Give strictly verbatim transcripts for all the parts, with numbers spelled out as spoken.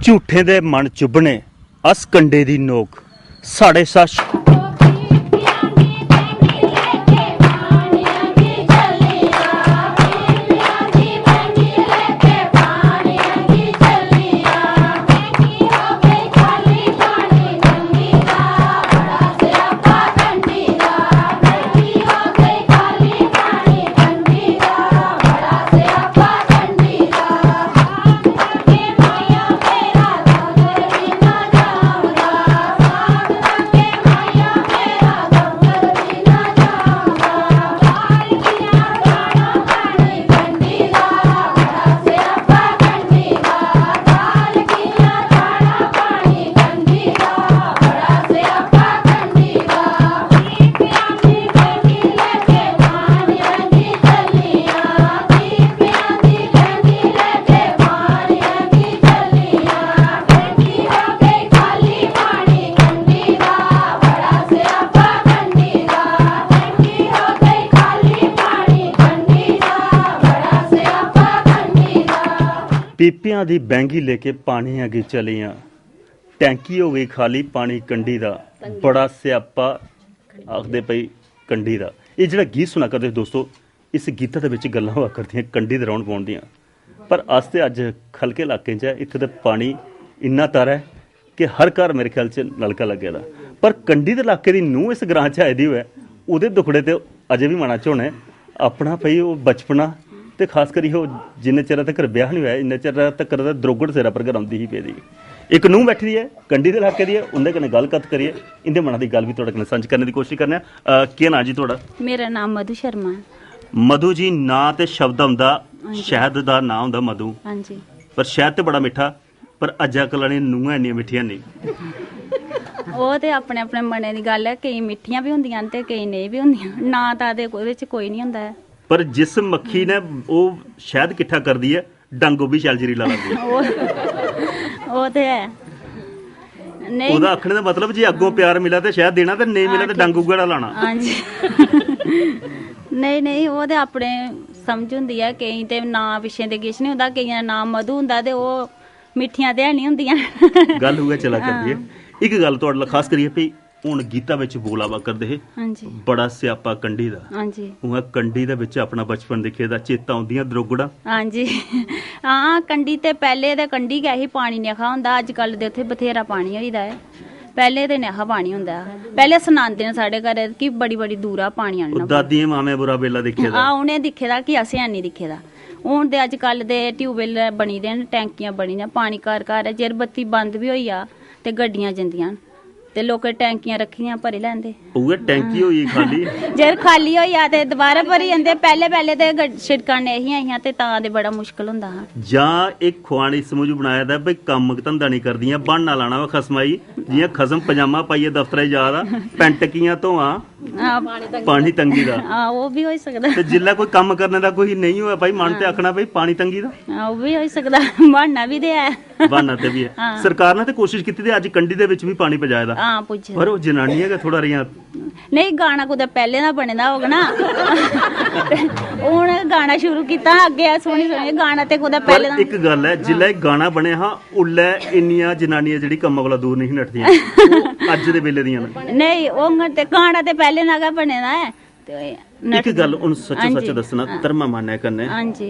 झूठें दे मन चुब्भने, अस कंडे दी नोक, साढ़े शा पीपियां दी बैंगी लेके पानियां गी चलियां। टैंकी हो गई खाली पानी कंडी दा, बड़ा स्यापा आखदे पई कंडी दा। एह् जेह्ड़ा गीत सुना करदे हे दोस्तो, इस गीता दे बिच गल्लां होआ करदियां कंडी दे रौह्न बौह्न दियां। पर अस ते अज्ज खलके इलाकें च ऐ, इत्थै ते पानी इन्ना तारा ऐ कि हर घर मेरे ख्याल च नलका लग्गे दा। पर कंडी दे इलाके दी नूंह् इस ग्रां च आई दी होऐ, ओह्दे दुखड़े ते अजें बी मना च होने। अपना भई ओह् बचपना ते खास करियै ओह् जिन्ने चिरै तक्कर ब्याह् निं होआ, इन्ने चिरै तक्कर ते द्रोगड़ सिरै पर गै रौंह्दी ही पेदी। इक नूंह् बैठी दी ऐ, कंडी दे इलाके दी ऐ, उं'दे कन्नै गल्ल कत्थ करियै इं'दे मना दी गल्ल बी थुआढ़े कन्नै सांझी करने दी कोशश करने आं। अ, केह् नांऽ जी थुआढ़ा? मेरा नांऽ मधु शर्मा ऐ। मधु जी, नांऽ ते शब्द औंदा, हां जी। शैह्द दा नांऽ होंदा मधु, हां जी। पर शैह्द ते बड़ा मिट्ठा, पर अज्जकल आह्लियां नूंहां इन्नियां मिट्ठियां नेईं। ओह् ते अपने अपने मनै दी गल्ल ऐ, केईं मिट्ठियां बी होंदियां न ते केईं नेईं बी होंदियां। नांऽ तां ते ओह्दे च कोई निं होंदा ऐ। पर जिस मक्खी ने ओह् शैह्द किट्ठा करदी ऐ, डंग ओह् बी शैल जरीला लांदी ऐ। ओह् ओह् ते ऐ। नेईं। ओह्दा आखने दा मतलब जे अग्गों प्यार मिलै ते शैह्द देना, ते नेईं मिलै ते हां, डंग ठीक। उ'ऐ जेहा लाना। हां जी। नेईं, नेईं, ओह् ते अपने समझ होंदी ऐ। केईं ते नांऽ पिच्छें ते किश निं होंदा, केइयें दा नांऽ मधु होंदा ते ओह् मिट्ठियां ते है निं होंदियां। गल्ल उ'ऐ चला करदी ऐ। हां। इक गल्ल थुआढ़े कोला खास करियै, भी हून गीता बिच बोला बा करदे हे, हां जी। बड़ा स्यापा कंढी दा। हां जी। उ'आं कंढी दे बिच अपना बचपन दिक्खे दा, चेता औंदियां द्रोगड़ां। हां जी। हां, कंढी ते पैह्लें ते कंढी गै ही, पानी नेहा होंदा। अजकल ते उत्थै बथ्हेरा पानी होई दा ऐ, पैह्लें ते नेहा पानी होंदा हा। पैह्लें सनांदे न साढ़े घरै कि बड़ी बड़ी दूरा पानी ओह् आह्नना पौंदा। दादियें मामें बुरा बेल्ला दिक्खे दा। हां, उ'नें दिक्खे दा कि असें हैन्नी दिक्खे दा। हून ते अजकल दे ट्यूबवैल बनी दे न, टैंकियां बनी दियां, पानी घर घर ऐ। जेकर बत्ती बंद बी होई जा ते गड्डियां जंदियां न, ते लोकें टैंकियां रक्खी दियां, भरी लैंदे। उ'ऐ टैंकी होई गेई खाल्ली। जेकर खाल्ली होई जा ते दोबारा भरी जंदे। पैह्लें पैह्लें ते गड-, शिड़कां नेईं हियां, हियां ते तां ते बड़ा मुश्कल होंदा हा। जां एह् खुआन इस मूजब बनाए दा ऐ भई कम्म धंधा निं करदियां, ब्हान्ना लाना होऐ खसमा गी, जि'यां खसम पजामा पाइयै दफ्तरै गी जा दा, पैंट कि'यां धोआं, हां। पानी तंगी दा। हां, ओह् बी होई सकदा। ते जिसलै कोई कम्म करने दा कोई नेईं होऐ भाई मन, ते हां। आखना भाई पानी तंगी दा। हां, ओह् बी होई सकदा, ब्हान्ना बी ते ऐ। ब्हान्ना ते बी ऐ। हां। सरकार ने ते कोशिश कीती ते अज्ज कंढी दे बिच बी पानी पजाए दा। हां, पुज्जे दा। पर ओह् जनानियां गै थोह्ड़ा रेहियां। नेईं, गाना कुतै पैह्लें दा बने दा होग ना। ते हून गाना शुरू कीता, अग्गें सुनी सुनियै गाना ते कुतै पर पैह्लें दा। इक गल्ल ऐ, जिसलै एह् गाना बनेआ हा, उल्लै इन्नियां जनानियां जेह्ड़ी कम्मा कोला दूर नेईं ही नठदियां। ओह् अज्ज दे बेल्ले दियां न। नेईं, होङन ते गाना ते पैह्लें दा गै बने दा ऐ। ते इक नठदियां। गल्ल हून सच्चो हां सच्च जी। दस्सना, हां। धर्मा मानै कन्नै। हां जी।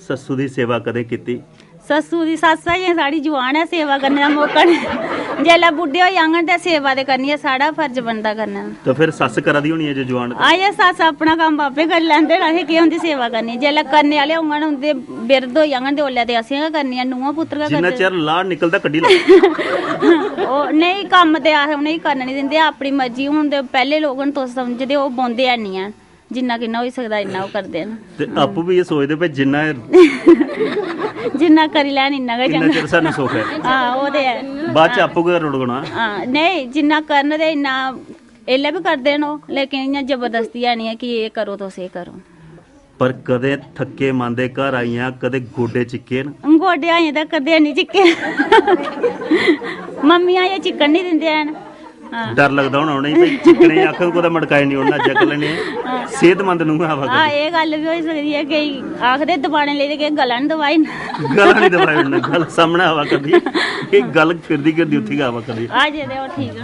सस्सू दी सेवा कदें कीती? सस्सू दी, सस्स अजें साढ़ी जुआन ऐ, सेवा करने दा मौका नेईं। जेल्लै बुड्ढे होई जाङन ते सेवा ते करनी ऐ, साढ़ा फर्ज बनदा करने दा। ते फिर सस्स करा दी होनी ऐ जे जुआन ते? अजें सस्स अपना कम्म आपे करी लैंदे न, असें केह् उं'दी सेवा करनी? जेल्लै करने आह्ले होङन, उं'दे बिरध होई जाङन ते ओल्लै ते असें गै करनी ऐ, नूंहां पुत्तर गै जिन्ना करदे। चिर लाड़ निकलदा कड्ढी लै। ओह् नेईं, कम्म ते अस उ'नेंगी करन निं दिंदे, अपनी मर्जी। हून ते पैह्ले लोक न, तुस समझदे, ओह् बौंह्दे है निं हैन। जिन्ना किन्ना होई सकदा इन्ना ओह् करदे न। ते आपूं बी एह् सोचदे भई जिन्ना जिन्ना करी लैन इन्ना गै इन्ना चंगा। चिर सानूं सुख ऐ। हां, ओह् ते ऐ। बाद च आपूं गै रुड़कना। हां, नेईं, जिन्ना करन ते इन्ना एल्लै बी करदे न ओह्, लेकिन इ'यां जबरदस्ती है निं ऐ कि एह् करो, तुस एह् करो। पर कदें थक्के मांदे घर आइयां, कदें गोडे चिक्के न? गोडे अजें तक कदें निं चिक्के। मम्मी अजें चिक्कन निं दिंदे हैन। डर लगदा होना उ'नेंगी, भाई चिक्कने आखन कुतै मटकाई निं ओड़ना अज्जै कल्लै ने। सेह्तमंद नूंह् आवा करदी। एह् गल्ल बी होई सकदी ऐ, केईं आखदे दबाने लेई ते केह् गला निं दबाई ओड़ना। गला निं दबाई ओड़ना, गल्ल सामनै आवा करदी। एह् गल्ल फिरदी गिरदी उत्थै गै आवा करदी। अजें ते ओह् ठीक ऐ।